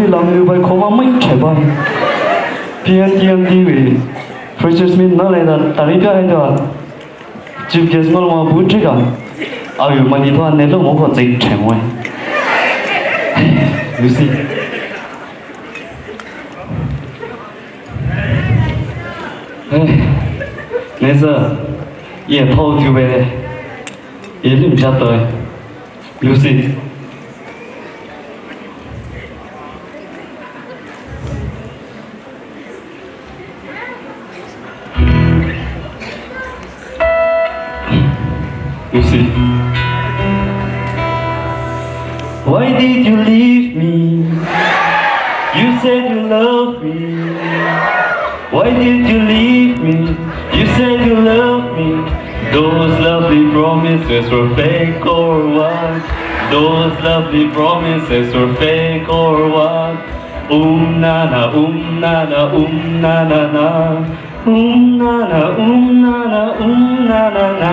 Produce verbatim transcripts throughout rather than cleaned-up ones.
Lamliu bai khoma mai thai bai. P N T M D wei freshers meet na le na tari pia hai da. Chief guest ma ma bu thika. Ayu mani thoa ne lo mo ko zai thai mo. Lucy. Eh, ne sa, ye thou tu be, ye lim cha toi, Lucy. Lucy. Why did you leave me? You said you love me. Why did you leave me? You said you love me. Those lovely promises were fake or what? Those lovely promises were fake or what? Um na na, um na na, um na na na. Um na na, um na na, um na na na.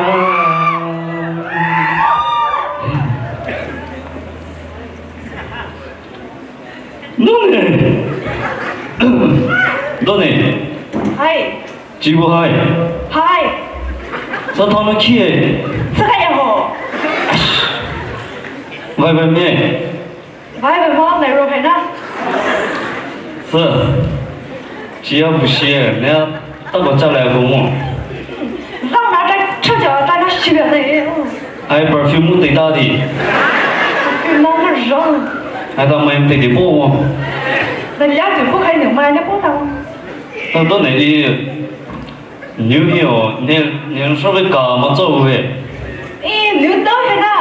Done. Done. Hai. Chibu hai. Hai. Sa thano kie. Sa kaya ho. Vai vai me. Vai vai mo nai ro hai na. Sa. Chia bu shie ne. Ta ko cha lai ko mo. Zang na ta cha cha ta na shi bia ne. Ai perfume mu te ta di. Perfume na ka zhong. Ai ta mai te di po mo. Na lia ju ko kai ne mai ne po ta. Na to ne di. Niu yo ne ne so ve ka ma zo ve. Eh, niu to he na.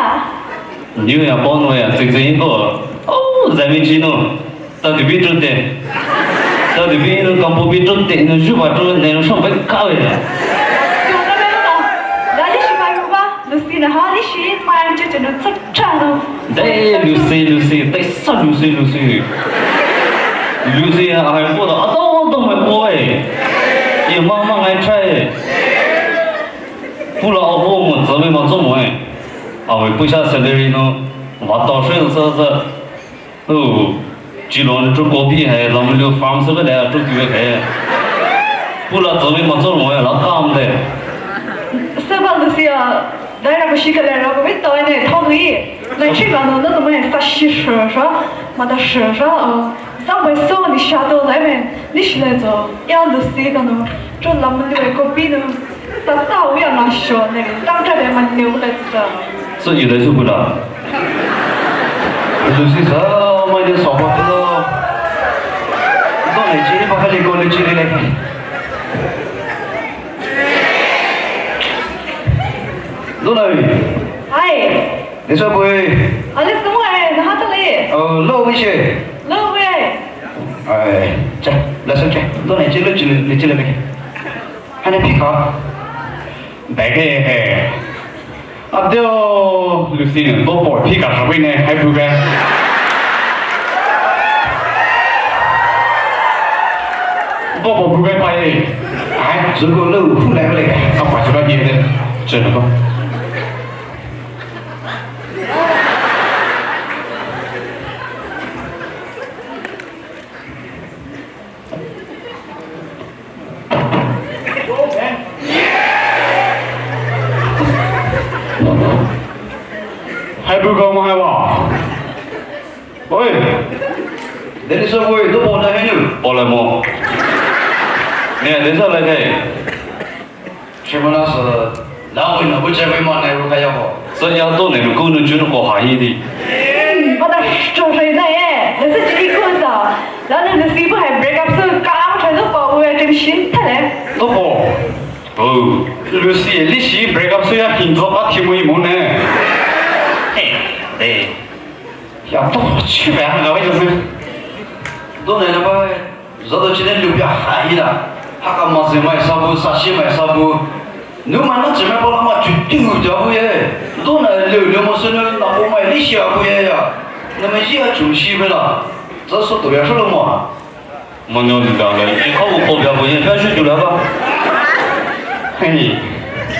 Niu ya po no ya zeng zeng ko. Oh, zai mi ji no. Ta di bi tu te. Ta di bi no kampo bi tu te no ju ba tu ne no shong bai ka we da. Yo na me na. Da ni shi ma yu ba. Lucy na ha ni shi ma yang che che no cha cha no. Dai Lucy Lucy dai sa Lucy Lucy. Lucy ha ha po da a to to me po e. Ye ma ma ngai try. Pula a ho mo zame ma zo mo e. A we pu sha salary no. Wa to shi sa sa. Oh, chi lo ni chu copy hai, lam lu farm se le chu ki hai. Pula zo mi ma zo mo la kam de. Se ba lu sia, dai ra ko shi ka le ra ko mi to ne, to ni. Na chi ba no, no mo sa shi shi shi, ma da shi shi, oh. Sa mo so ni sha to lai me, ni shi le zo. Ya lu si ka no, chu lam lu copy no. Ta ta wi ana sho ne, ta ta de man ne ula ta. So you le su kula. Lucy sa mai de so pa to. To ne chi pa khali ko le chi le. To na wi. Hai. Ni sa boy. Ale semua eh, na hata le. Oh, lo wi she. Lo wi. Ai, cha, la sa cha. To ne chi le chi le chi le me. Hana phikha. Bag he he. Abdeo Lucy ne bo por phikha sabi ne hai bu bag. Bo por bu bag pai. Ai, zuko lo hu lai le. Apa coba dia de. Chen ko. Hai bu kau mahai wa. Oi. Deni so oi, to bona henu. Ole mo. Ne, desa lai kai. Shimana sa, lao ina bu che ma ne ru kaya ho. Sa ya to ne ku nu jun ko ha yi di. Ba da cho re na e. Desa chi ku sa. La ne ne si bu hai break up sa ka ma cha lo pa u ya jin shin ta le. To ko. Oh, Lucy, Lucy break up sa ya kin zo ka ti mo mo ne. Hey, hey. Ya to chi ba na wa ji. To ne na ba. Zato chine lupia haila. Haka mazi mai sabu, sashi mai sabu. Nu mai na chime pola ma chutu jabu ye. Dona leu leu mo sunu na po mai lisi abu ye ya. Na me ji a chu shi bela. Za so to ya sholo mo. Mo nyo di da le. Ye kau ko bia bu ye, bia shu ju la ba. Hey.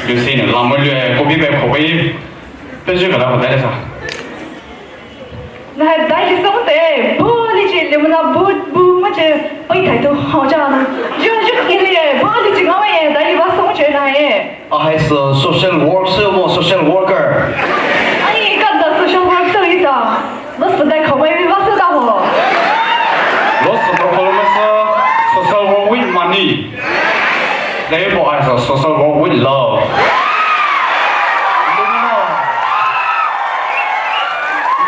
Lucy ne la mo lue ko bi be ko be. Bia shu ka la ko da le sa. Na dai li song te, bu li chi limna Pai thai tu hao ja na. Ju ju ili e, ba li jing awe e, dai ba song che na e. Ahai sü social work sü mo social worker. Ai, kan da social work sü isa. Lo sü dai khao mai mi ba sü da ho. Lo sü to kolo me sü social work with money. Dai bo ai sü social work with love. Lumana.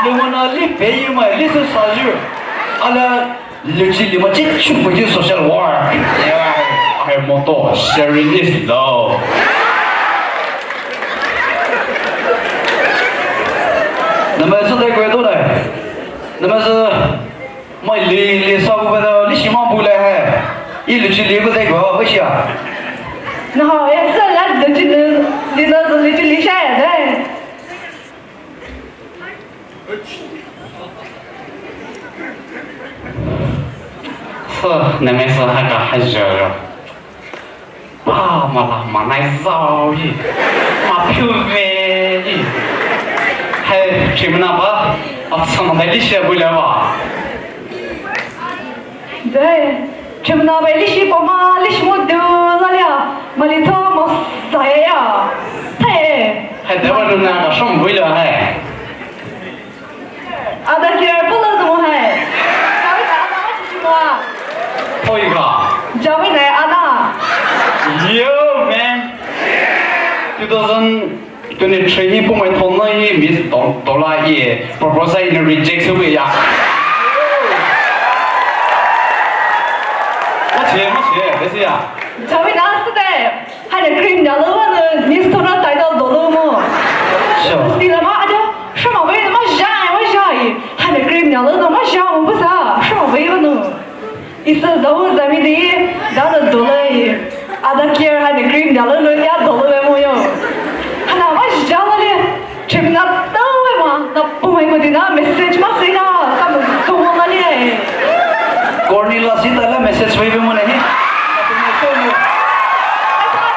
Lumana li pei mai li sü sa ju. Ala Luchi lima chi chu pui social work. Yeah, I have motto, sharing is love. Name sü dai kwe to dai. Name sü mai li li sa bu ba da li shi ma bu le hai. I luchi li bu dai kwe ba shi a. No, e sü la luchi li li no luchi li sha ya dai. Sü, name sü ha ka ha jo jo. Pa ma la ma nai zao yi. Ma piu ve yi. Hai, chimna ba, a sama dai li shi bu le ba. Dai, chimna bai li shi pa ma li shi mo du la lia, ma li tho mo sa ya. Hai. Hai, dai ba lu na ka shom bu le hai. Ada care pula tu mo hai. Jawi na ada ma chi mo. Hoi ka. Jawi na ada. Yo, man. Two thousand twenty-three hi pumai thon na hi Miss Dol-, Dola hi proposal ni reject sü ya. Ma che, ma che, desi ya. Jawi na sü de. Hana cream nya lo wa no Miss Thona title do lo mo. Sure. Sila ma ajo, shama wei ma ja, ma ja yi. Hana cream nya lo no ma ja mo bu sa, shama wei wa no. Isa da wo za mi de, da da do lo yi. Ada care hana cream nya lo no ya do lo mo yo. Hana ma ja lo le. Chimna tao e ma, na pumai ko dina message ma sei na, sa mo so mo na ni e. Corny la si ta la message mai be mo na hi. Ai,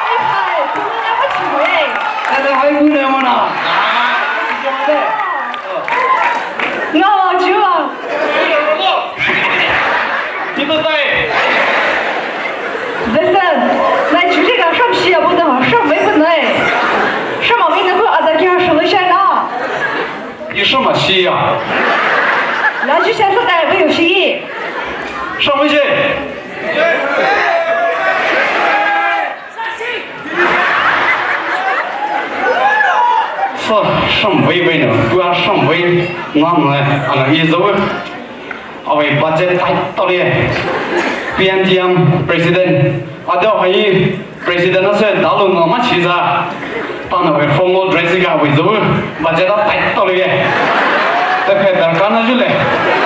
ai, ai, pumai na ma chi mo e. Ai, ai, hai mo na mo na. Nga wa ju wa. Listen, nai chuji ga sham shi abu da, sham wei bu nai. Sham wei na ku ada kya shulu shai na. Yi sham shi ya. La ju shai sa dai wei shi. Sham wei shi. Sa sham wei wei na, bua sham wei na na, ana yi zo. Awei budget tight tole. P N T M president. Ado hai president ase dalu no ma chiza. Tana wei formal dress ga wei zo. Budget tight tole. Te phe darkar na jule.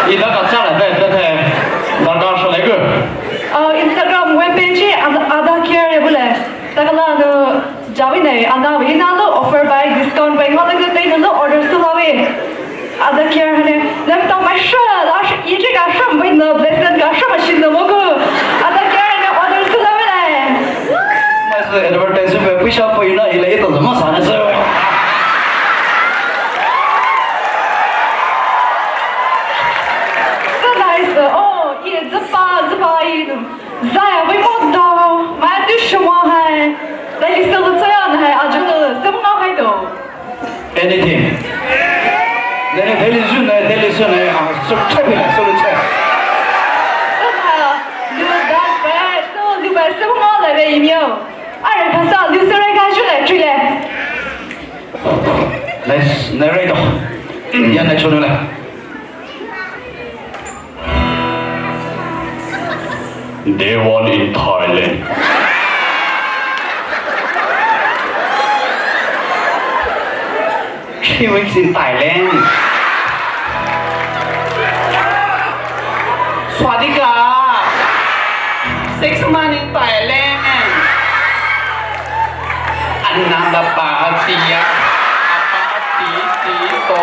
Ida ka chala te te phe darkar shale gu. Uh, Instagram web page ada, ada care bule. Takala no jawi nai, ana wi na lo offer bai, discount bai, ngala ke tai no order sulawi. Ada care hane, nem ta mai sha, la sha, yi ji ga sham bai no, blessed ga sham shin no moku. Ada care ne order sulawi lai. Mas advertise pe puisa pai na ila ito ma sa na sa. So nice. Oh, ye zapa, zapa yi. Zaya wei mo da, ma tu shwa hai. Dai li sulu tsaya na hai, aju no, semu na hai do. Anything. Dai li, dai li zu na, dai li zu na, ah, so check na, so check. So na, lu da bai, so lu bai, semu na le be imyo. Are ka sa, lu sere ka ju le, tri le. Nice, na right do. Ya na chonu le. Day one in Thailand. Three weeks in Thailand. Swadika. Six months in Thailand. Another party, a party, ti, to,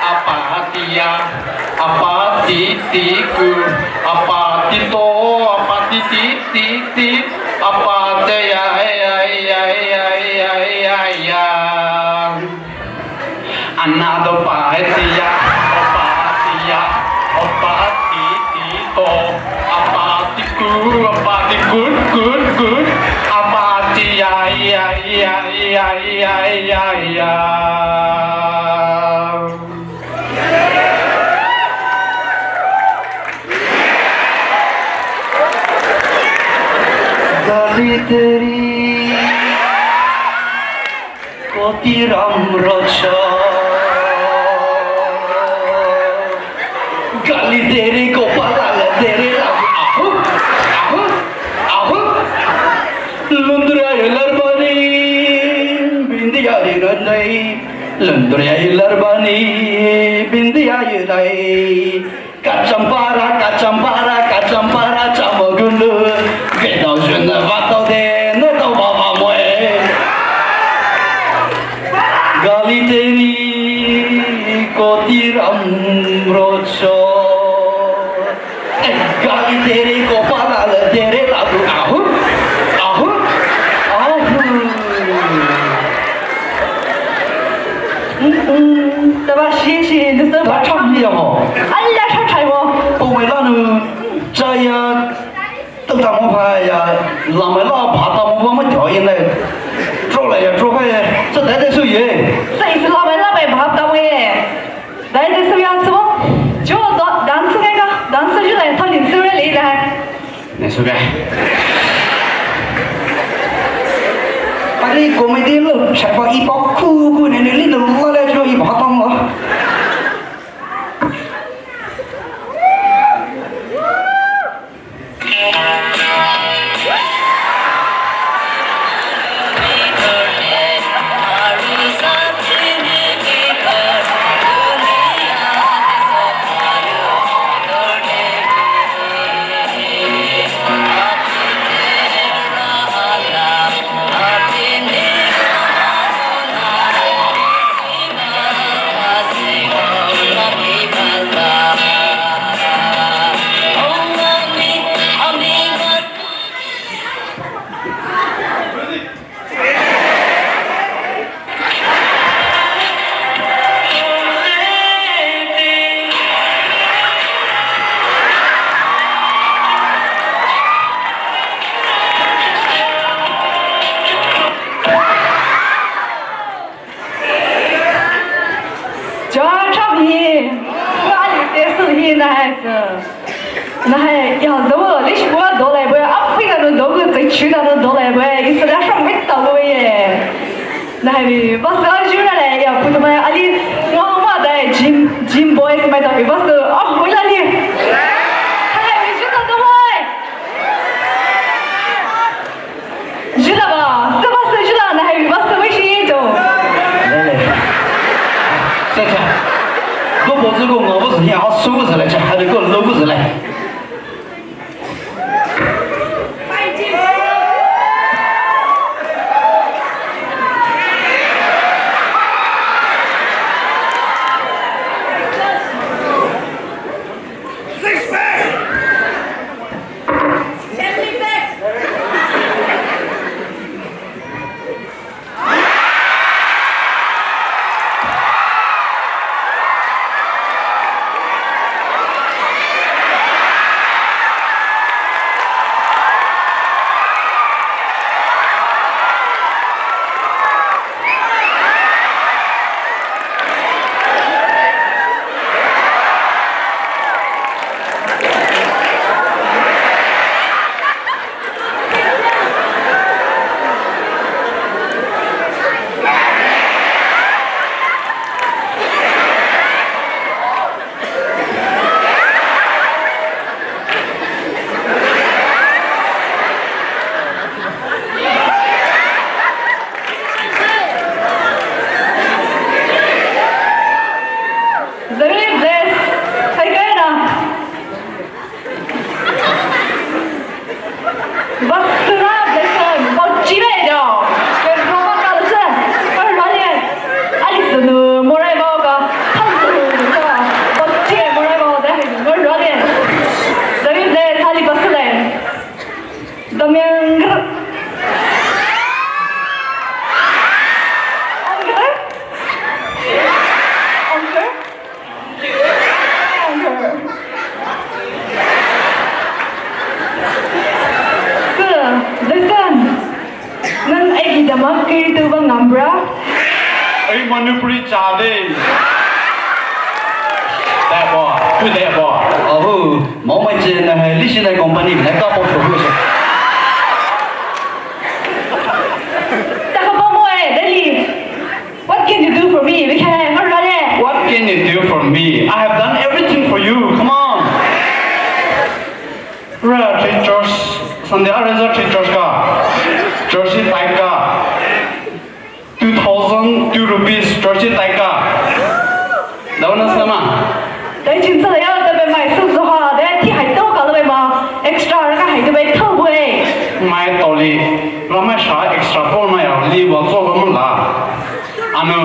a party, a party, ti, ku, a party, to, a party, ti, ti, ti, a party, ya, ya, ya. Another party, ya, a party, ya, a party, ti, to, a party. Apati good, good, good. Apati ya, ya, ya. Gali teri koti ram rocho. Gali teri ko pala la teri la. Ahu, ahu, ahu. Lundria ilar bani, bindia ilar nai. Lundria ilar bani, bindia ilar nai. Kachampara, kachampara, kachampara, chamagulu. Vedao jun vato de, no to baba moe. Gali teri koti ram rocho. Eh, gali teri ko pala la teri la tu. Ahu, ahu, ahu. Mm, mm. Taba shi shi, nusa. Ba cham ni ya mo. Allah sha chai mo. Ko me la nu, cha ya, tu ta mo pha ya, la me la ba ta mo ba ma jo yin le. Tro le ya, tro pha ya, sa dai dai su ye. Sa is la me la me ba ta mo ye. Dai dai su ya su mo. Jo do, dance ngai ka, dance ju le, thon ni su le le dai. Nesuke. Pari comedy lo, siapa ipa ku ku nene li no lo le jo ipa tong lo. Cha chap hi, wa li te su hi na hai su. Na hai, ya, zo wo, li shi wa do lai bo, Africa no do go, zai chu na no do lai bo, Israel shang mi ta lo ye. Na hai mi, ba sa ju na le, ya, pu to mai, ali, wa ma dai, gym, gym boys mai ta mi, ba sa, ah, hu la li. Hai, mi ju na do mai. Jila ba, sa ba sa jila na hai ba sa wei shi to. Lele. Sa cha. Ko bo zi ko nga bo zi ya, a su bo zi le cha, ha de ko lo bo zi le. Six pack. Tuba ngambra. Ei Manipuri chade. Debo, tu debo. Ahu, mau mai che na hai, lisi na company na ka po to. Takaba mo eh, Delhi. What can you do for me? We can, ngarale. What can you do for me? I have done everything for you. Come on. Ra, three church, Sunday, ara za three church ka. Church hi tai ka. Two thousand two rupees church hi tai ka. Dauna sama. Dai chin sa ya, da be mai su su ha, da ti hai to ka lo be ma. Extra ra ka hai to be to be. Mai to li. Ra mai sha extra po na ya, li wa zo ba mo la. Anu.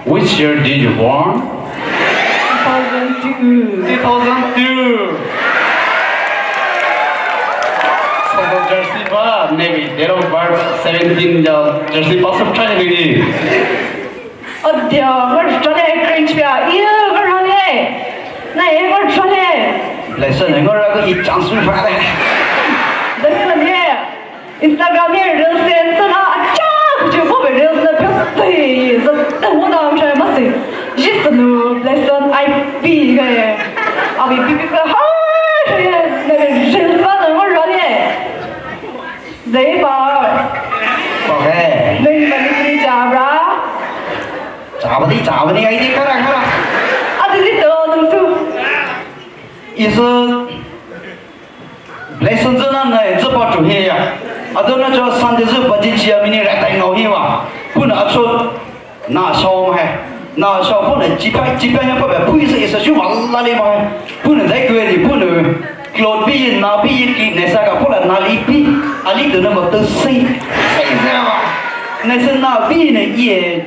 Which year did you born? Two thousand two. Two thousand two. Saka jersey ba, maybe date of birth seventeen ja jersey ba sub try lagi. Oh dear, ngar chale cringe pia. Iya, ngar hale. Na, eh, ngar chale. Lesson, ngar ko i chance pa. Lesson, yeah. Instagram hi reels sen sana acha kuchu ko be reels na pyo tei za tang wo na am chai ma se. Jisanu lesson I P ga ye. Abi pi pi sa ha ye na reels ba na mo ra ye. Zai ba. Okay. Nei ma ni ni cha bra. Cha ba di cha ba di ai di kara kara. Adi di to nung su. Isu. Blessing zü na nai zü pa chu hi ya. Ado na cho Sunday zü pa ji chi a mini ra tai ngau hi wa. Puna acho na shao ma hai. Na shao puna chi pa chi pa ya pa ba pui se isa shu ma la le ma hai. Puna dai kwe ni puna. Klot bi na bi ki ne sa ka pula na li bi. Ali do na ba to si. Sai sa wa. Ne sa na bi ne ye.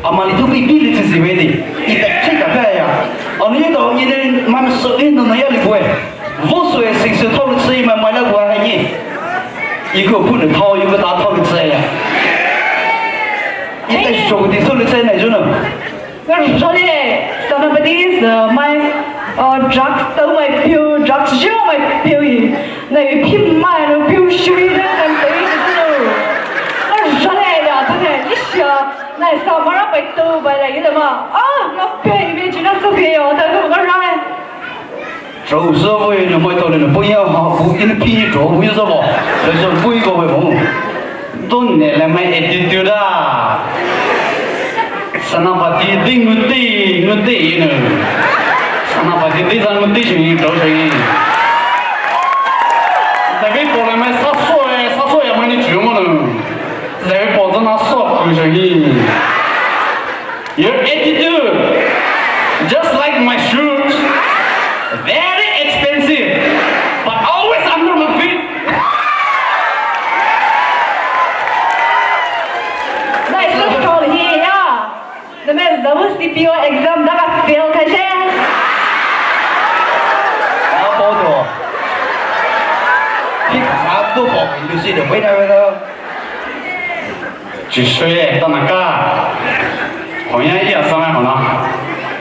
Amani tu bi bi li tsi zi we di. I ta chi ka ka ya. Ani to i ne ma so in no na ya li bue. Vo so e sing se thau li tsi ma ma la bua ha ni. I ko pu ne thau i ko ta thau li tsi ya. I ta so di so li tsi na ju no. Ngar jale, Senapati is, uh, my, uh, drugs, tau mai piu, drugs jiu mai piu i. Na i phi mai no piu shui na kan tei ni tu. Ngar jale ya, tu ne, isha. Nai sa mara pai to bai la yida ma. Ah, na pe me jina so pe yo ta ko ngar rai. Tro so vo no mai to le no po ya ha bu in pi ni tro bu so vo. Le so bu ko vo. Don ne le mai attitude da. Senapati ding nguti nguti you know. Senapati ding zan nguti shi ni tro shi. Tapi problem mai sa so e sa so ya mai ni ju mo no. Zai po zana so kujo hi. Your attitude, just like my shoes, very expensive, but always under my feet. Nice control here, yeah. The man, the C P O exam, that I fail, kaje. Apa tu? Kita satu kok, you see the winner, Jisu ye, ta na ka. Hong ya iya sa mai hong na.